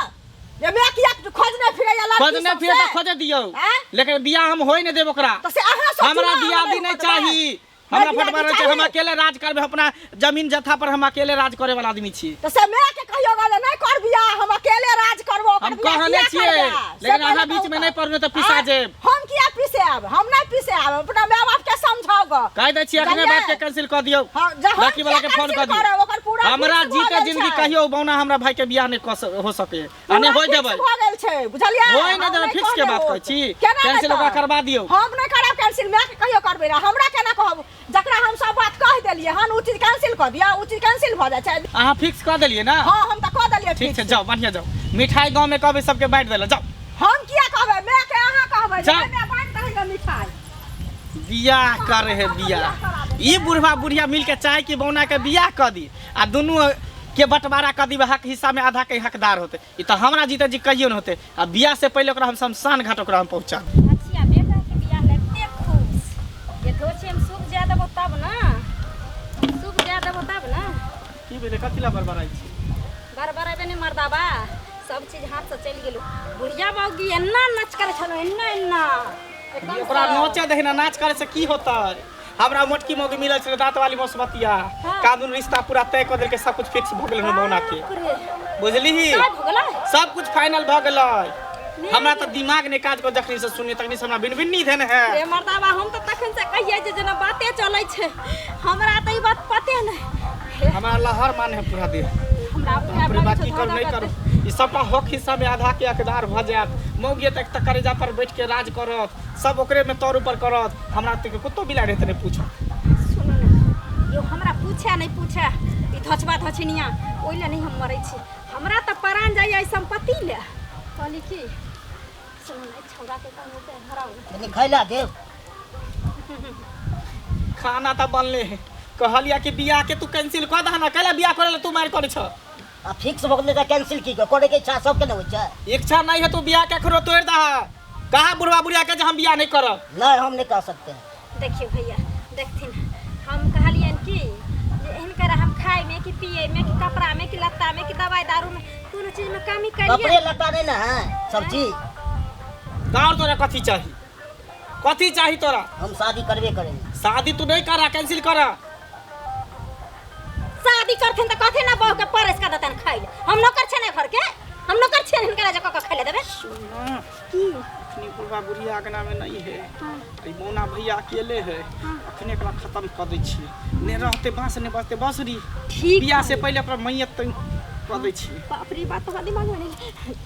[SPEAKER 6] जे माय किया खोजने फिरैया लड़की
[SPEAKER 4] खोजने
[SPEAKER 6] सबसे?
[SPEAKER 4] फिरे तऽ खोजे दियौ,
[SPEAKER 6] आँय?
[SPEAKER 4] लेकिन बियाह हम होय नहि देब ओकरा।
[SPEAKER 6] तऽ से अहाँ सोचू
[SPEAKER 4] हमरा
[SPEAKER 6] ना, हम
[SPEAKER 4] दियादी
[SPEAKER 6] नहि
[SPEAKER 4] नहि
[SPEAKER 6] होबऽ देबै।
[SPEAKER 4] चाही। हमरा
[SPEAKER 6] दियादी
[SPEAKER 4] फटबारा छै, हम
[SPEAKER 6] चाही।
[SPEAKER 4] अकेले राज करबै, अपना जमीन जथा पर हम अकेले राज करे वाला आदमी छी।
[SPEAKER 6] तऽ से माय के कहियौ गे जे नहि कर बियाह, हम अकेले राज करबो, ओकर
[SPEAKER 4] हम
[SPEAKER 6] बियाह
[SPEAKER 4] कहने
[SPEAKER 6] किया
[SPEAKER 4] छियै,
[SPEAKER 6] करबै? से
[SPEAKER 4] लेकिन
[SPEAKER 6] पहिले
[SPEAKER 4] अहाँ बीच
[SPEAKER 6] कहू
[SPEAKER 4] में
[SPEAKER 6] तऽ।
[SPEAKER 4] नहि पड़बै तऽ पिसा
[SPEAKER 6] आँय?
[SPEAKER 4] जेब।
[SPEAKER 6] हम किया पिसायब? हम नहि पिसायब, अपना माय बाप के समझाउ ग। कऽ।
[SPEAKER 4] कहि दै छी अखने
[SPEAKER 6] बुझलियै?
[SPEAKER 4] बात के कैंसिल कऽ दियौ।
[SPEAKER 6] हँ, जे हम
[SPEAKER 4] लड़की वाला के
[SPEAKER 6] किया
[SPEAKER 4] फोन कऽ
[SPEAKER 6] कैंसिल
[SPEAKER 4] दियौ।
[SPEAKER 6] करब? ओकर पूरा
[SPEAKER 4] हमरा
[SPEAKER 6] फिक्स भऽ
[SPEAKER 4] जीते
[SPEAKER 6] गेल
[SPEAKER 4] जिंदगी
[SPEAKER 6] छै।
[SPEAKER 4] कहियो बौना हमरा भाई के बियाह नहि कऽ हो सके आ नहि
[SPEAKER 6] पूरा
[SPEAKER 4] होय
[SPEAKER 6] फिक्स
[SPEAKER 4] देबै।
[SPEAKER 6] भऽ गेल छै, बुझलियै?
[SPEAKER 4] होय नहि
[SPEAKER 6] हम
[SPEAKER 4] देबै,
[SPEAKER 6] नहि
[SPEAKER 4] फिक्स के
[SPEAKER 6] कहने
[SPEAKER 4] बात
[SPEAKER 6] होत।
[SPEAKER 4] कहै छी।
[SPEAKER 6] केना नहि
[SPEAKER 4] कैंसिल ओकरा
[SPEAKER 6] तऽ?
[SPEAKER 4] करबा दियौ।
[SPEAKER 6] हम नहि करब कैंसिल, माय के कहियो करबै रह। हमरा केना कहब? जकरा हम सब बात कहि देलियै हन ओ चीज कैंसिल कऽ दिअ, ओ चीज कैंसिल भऽ जाइ छै।
[SPEAKER 4] अहाँ फिक्स कऽ देलियै ने?
[SPEAKER 6] हँ, हम तऽ कऽ देलियै।
[SPEAKER 4] ठीक छै, जाउ, बढ़िआँ जाउ। मिठाई गाँव में कहबै सबके बाँटि दै लए, जाउ।
[SPEAKER 6] हम किया कहबै? माय के अहाँ कहबै जे
[SPEAKER 4] जाउ।
[SPEAKER 6] माय बाँटि दही गे मिठाई।
[SPEAKER 4] बियाह करे है बियाह। ई बुढ़वा बुढ़िया मिलके चाहे कि बौना के बियाह कऽ दी आ दुनू के बंटवारा कऽ दी, हक हिस्सा में आधा के हकदार होते। ई तऽ हमरा जीते जी कहियो नहि होते। आ बियाह से पहिले ओकरा हम शमशान घाट ओकरा हम पहुँचा देब।
[SPEAKER 3] अच्छा, बेटा के बियाह लगते खुश देखो छी हम। सुख जाय देबो तब ना, सुख जाय देबो तब ना।
[SPEAKER 4] की भेलै? कथी ला बड़बड़ाइ छी?
[SPEAKER 3] बड़बड़ेबे नहि मर्दाबा, सब चीज हाथ से चलि गेलो। बुढ़िया बाबूजी एना नाच करै छलो, एना एना एकदम।
[SPEAKER 4] ओकरा नोचे दही ना, नाच करे से की होतै? हमरा मोटकी मौगी मिलल छलै, दाँत वाली मौसबतिया। कानून रिश्ता पूरा तय कऽ देलकै, सब कुछ फिक्स भऽ गेलै हमर बौना के।
[SPEAKER 3] बाप रे।
[SPEAKER 4] बुझलिही?
[SPEAKER 3] तय भऽ गेलै?
[SPEAKER 4] सब कुछ फाइनल भऽ गेलै। हमरा तऽ दिमाग नहि काज कर, जखनी से सुनिए तखनी से हमरा बिनबिन्नी धेने है।
[SPEAKER 3] रे मर्दाबा, हम तऽ तखन से कहियै जे जेना बाते चलै छै, हमरा तऽ ई बात पते नहि।
[SPEAKER 4] हमरा लहर माने है पूरा देह।
[SPEAKER 3] हमरा अपने
[SPEAKER 4] बाप रे
[SPEAKER 3] आप
[SPEAKER 4] बाप,
[SPEAKER 3] लगै
[SPEAKER 4] की
[SPEAKER 3] छै
[SPEAKER 4] करू नहि
[SPEAKER 3] धऽ
[SPEAKER 4] करू। ई सबटा हक हिस्सा में आधा के हकदार भऽ जायत। मौगिए तक तऽ करेजा पर बैठ के राज करत, सब ओकरे में तौर ऊपर करत। हमरा तऽ कुत्तो बिलाइ रहते नहि पूछत।
[SPEAKER 3] सुनू ने यौ, हमरा पूछे नहि पूछे ई धचबा धचनिया, ओहि लए नहि हम मरै छी। हमरा तऽ परान जाइए एहि सम्पत्ति लए। कहली की, सुनू ने, एहि छौड़ाके कोनो उपाय धराउ ने।
[SPEAKER 5] कनि खैला देब।
[SPEAKER 4] खाना तऽ बनले है। कहलिया कि बियाह के तू कैंसिल कऽ दह ना, कैला बियाह करे ला तू मारि करै छ?
[SPEAKER 5] आ फिक्स भऽ गेलै तऽ कैंसिल की करे के इच्छा सबके ने होइ छै।
[SPEAKER 4] इच्छा नहीं है, तू बियाह के अखनो तोड़ि दह। कहा बुढ़वा बुढ़िया के जे हम बियाह नहीं करब।
[SPEAKER 5] नहीं, हम नहीं कह सकते हैं।
[SPEAKER 3] देखियौ भैया, देखथिन, हम कहलियनि कि जे हिनकर हम खाइमे कि पियैमे कि कपड़ामे कि लत्तामे कि दवाइ दारूमे कोनो चीजमे कमी
[SPEAKER 5] कपड़े
[SPEAKER 3] करियै?
[SPEAKER 5] लत्ता नहीं ना है सब चीज।
[SPEAKER 4] और तोरा कथी चाही? कथी चाही तोरा?
[SPEAKER 5] हम शादी करबे करेंगे।
[SPEAKER 4] शादी तू नहीं करा, कैंसिल करा।
[SPEAKER 3] शादी करथिन तऽ कहथिन ने बहू के परसि कऽ देतनि खाइ लए। हम नौकर छियै ने घर के? हम नौकर छियै हिनकरा जे कऽ कऽ खाइ लए देबै?
[SPEAKER 4] सुन।
[SPEAKER 3] की?
[SPEAKER 4] अखनी बुढ़वा बुढ़िया अंगना में नहीं है। ई मौना भैया अकेले है। अखने एकरा खत्म कऽ दै छियै, नहि रहते बाँस नहि बजते बाँसुरी।
[SPEAKER 3] ठीक।
[SPEAKER 4] बियाह से पहिले ओकरा मैयत तऽ कऽ दै छियै।
[SPEAKER 3] बाप रे बाप, तोरा दिमाग में नहीं।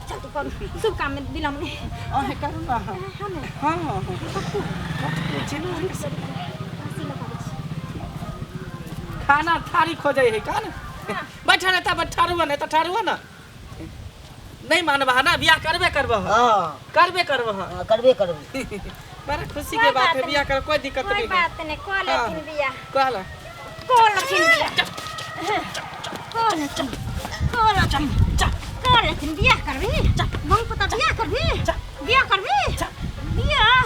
[SPEAKER 3] चल तू करू, शुभ काम में विलम्ब नहीं।
[SPEAKER 4] अहें करू ना।
[SPEAKER 3] हमें
[SPEAKER 4] हाँ हाँ।
[SPEAKER 3] पक्कू फांसी लगाबै छी।
[SPEAKER 4] खाना थारी खोजै है का ने बैठल है, तब ठारू नहीं तऽ ठारू ना। नहीं मानबह ना? बियाह करबे करबह?
[SPEAKER 5] हाँ।
[SPEAKER 4] करबे करबह?
[SPEAKER 5] हाँ, करबे करबे।
[SPEAKER 4] बड़ा खुशी के बात है, बियाह कर, कोई दिक्कत
[SPEAKER 3] कोई
[SPEAKER 4] नहीं है।
[SPEAKER 3] बात नहीं, कऽ लेथिन बियाह।
[SPEAKER 4] कहला।
[SPEAKER 3] कऽ लेथिन बियाह, कऽ लेथिन, कऽ लेथिन, कऽ लेथिन बियाह। करबी बहू पुता? बियाह करबी? बियाह करबी? बियाह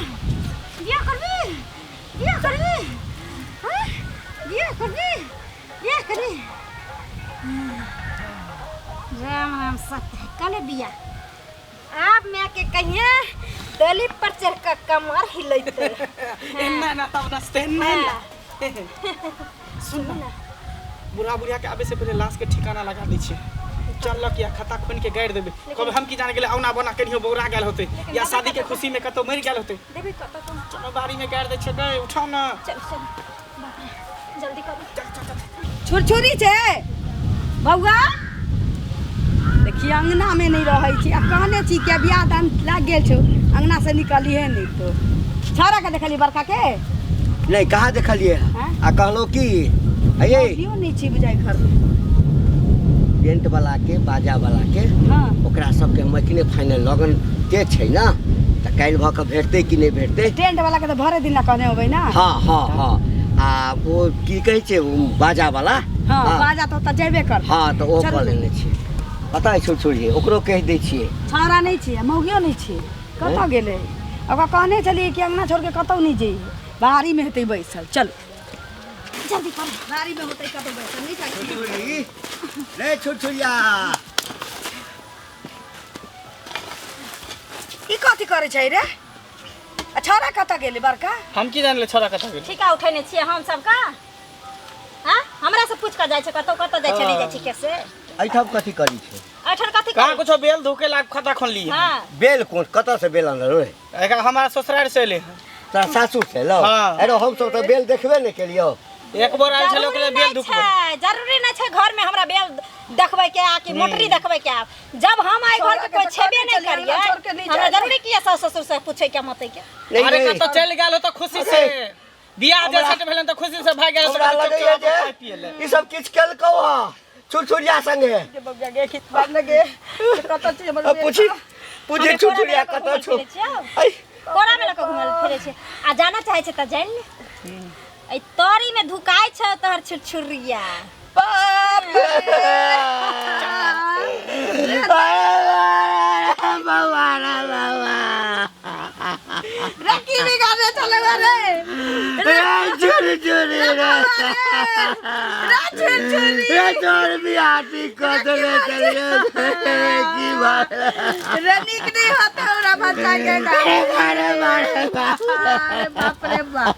[SPEAKER 3] बियाह करबी? बियाह करबी? हाँ? बियाह करबी? बियाह करबी? राम राम सत्य है, कल बियाह। आब मैं के कहिए डोली पर चढ़ कर कमर हिलैते।
[SPEAKER 4] एना ना तब नचते एना ना। सुन ना, बुढ़ा बुढ़िया के आबे से पहिले लाश के ठिकाना लगा दै छियै। चलक या खता खोन के गाड़ि देबै। कहबै हम की जाने गेलै, औना बना केनियो बौरा गेल होतै या शादी के खुशी में कतौ मरि गेल होतै।
[SPEAKER 3] देबै कतऽ तुम?
[SPEAKER 4] चलो, बाड़ी में गाड़ि दै छियै। गै, उठाउ ना।
[SPEAKER 3] चल चल, बाप रे, जल्दी करू।
[SPEAKER 1] छुरछुरी छै बौआ, देखिए अंगना में नहीं रहै छी। आ कहने छी कि बियाह दान लागि गेल छौ, अंगना से निकलिहे नहीं। तो छौड़ा के देखली बड़का के?
[SPEAKER 2] नहीं, कहाँ देखलिए।
[SPEAKER 1] हैं?
[SPEAKER 2] आ कहलो की अये
[SPEAKER 1] कियो नहीं छी बुझाइ घर में।
[SPEAKER 2] टेंट वाला के, बाजा वाला के।
[SPEAKER 1] हाँ।
[SPEAKER 2] ओकरा सबके हम एखने फाइनल लगन के छै ना, तऽ काल्हि भऽ कऽ भेटतै कि नहि भेटतै?
[SPEAKER 1] टेंट वाला के तऽ भरे दिन ला कहने होबै ना?
[SPEAKER 2] हाँ हाँ हाँ, आ ओ की कहै छै ओ बाजा वाला।
[SPEAKER 1] हाँ, बाजा तऽ ओतऽ जेबे कर।
[SPEAKER 2] हाँ, तऽ ओ
[SPEAKER 1] चलू।
[SPEAKER 2] कऽ लेने छियै। पता है छुरछुरी, ओकरो कहि दै छियै।
[SPEAKER 1] छौड़ा नहि छै, मौगियो नहि छै, कतऽ गेलै? ओकरा कहने छलियै कि अंगना छोड़ के कतौ नहि जइहे, बाड़ी में हेतै बैसल। चल
[SPEAKER 3] जल्दी करू।
[SPEAKER 1] बाड़ी में होतै कतौ बैसल, नहि जाइ।
[SPEAKER 2] छुरछुरी रे, छुरछुरिया।
[SPEAKER 1] ई कथी करै छै रे? आ छौड़ा कतऽ गेलै बड़का?
[SPEAKER 4] हम की जानले छोरा कतऽ गेलै।
[SPEAKER 3] ठीका उठेने छियै हम सबका? हाँ, हमरा से पूछ कऽ जाइ छै कतौ, कतऽ जाइ छै, नहि जाइ छै कैसे?
[SPEAKER 2] एहिठाम कथी करै छै?
[SPEAKER 3] एहिठाम कथी
[SPEAKER 4] कहाँ
[SPEAKER 3] करै?
[SPEAKER 4] कुछो बेल धोके लाग खता खोन ली।
[SPEAKER 3] हाँ।
[SPEAKER 2] बेल कोन, कतऽ से बेल आनल रे?
[SPEAKER 4] एकरा हमारा ससुराल से एले।
[SPEAKER 2] तोरा सासुर से लो।
[SPEAKER 4] हाँ।
[SPEAKER 2] अरे हम सब तऽ बेल देखबे नहि केलियौ।
[SPEAKER 4] एक बार आयल छलै ओकरे
[SPEAKER 3] जरूरी
[SPEAKER 4] बेल
[SPEAKER 3] नहि
[SPEAKER 4] दुखबै।
[SPEAKER 3] छै, जरूरी नहि छै घर में हमरा बेल देखबै के आ कि मोटरी देखबै के आ। जब हम आइ घर के कोई छेबे नहीं करिए,
[SPEAKER 1] छोड़ के नहीं
[SPEAKER 3] हमरा जरूरी की है सास ससुर से पूछे के मते के?
[SPEAKER 2] नहीं,
[SPEAKER 4] अरे
[SPEAKER 2] नहीं।
[SPEAKER 4] कतऽ चलि गेल हो तऽ खुशी से बियाह जे सेट भेलन तऽ खुशी से भागि गेल।
[SPEAKER 2] हमरा लगैया जे ई सब किछु केलकौ हँ छुरछुरिया संगे।
[SPEAKER 1] कतऽ छी हमर
[SPEAKER 2] अब पूछी पूछी
[SPEAKER 3] हमे
[SPEAKER 2] छुरछुरिया
[SPEAKER 3] कोरा में
[SPEAKER 2] कतऽ
[SPEAKER 3] लऽ कऽ
[SPEAKER 2] छौ?
[SPEAKER 3] घुमल फिरै छियौ।
[SPEAKER 2] ऐ,
[SPEAKER 3] कोरा में लऽ कऽ घुमल फिरै छै आ जाना चाहै छै तऽ जानि ले। एहि तरी में धुकाइ छौ तोहर छुरछुरिया।
[SPEAKER 1] बाप रे।
[SPEAKER 2] बाबा रे बाबा।
[SPEAKER 1] रे की बिगाड़े चले रे?
[SPEAKER 2] रे छुरछुरी रे।
[SPEAKER 1] रे छुरछुरी।
[SPEAKER 2] रे तोर बियाह ठीक कऽ देने छलियै की बात
[SPEAKER 1] रे नीक नहीं होता हमरा बच्चा के।
[SPEAKER 2] अरे मारे मारे।
[SPEAKER 1] अरे बाप रे बाप।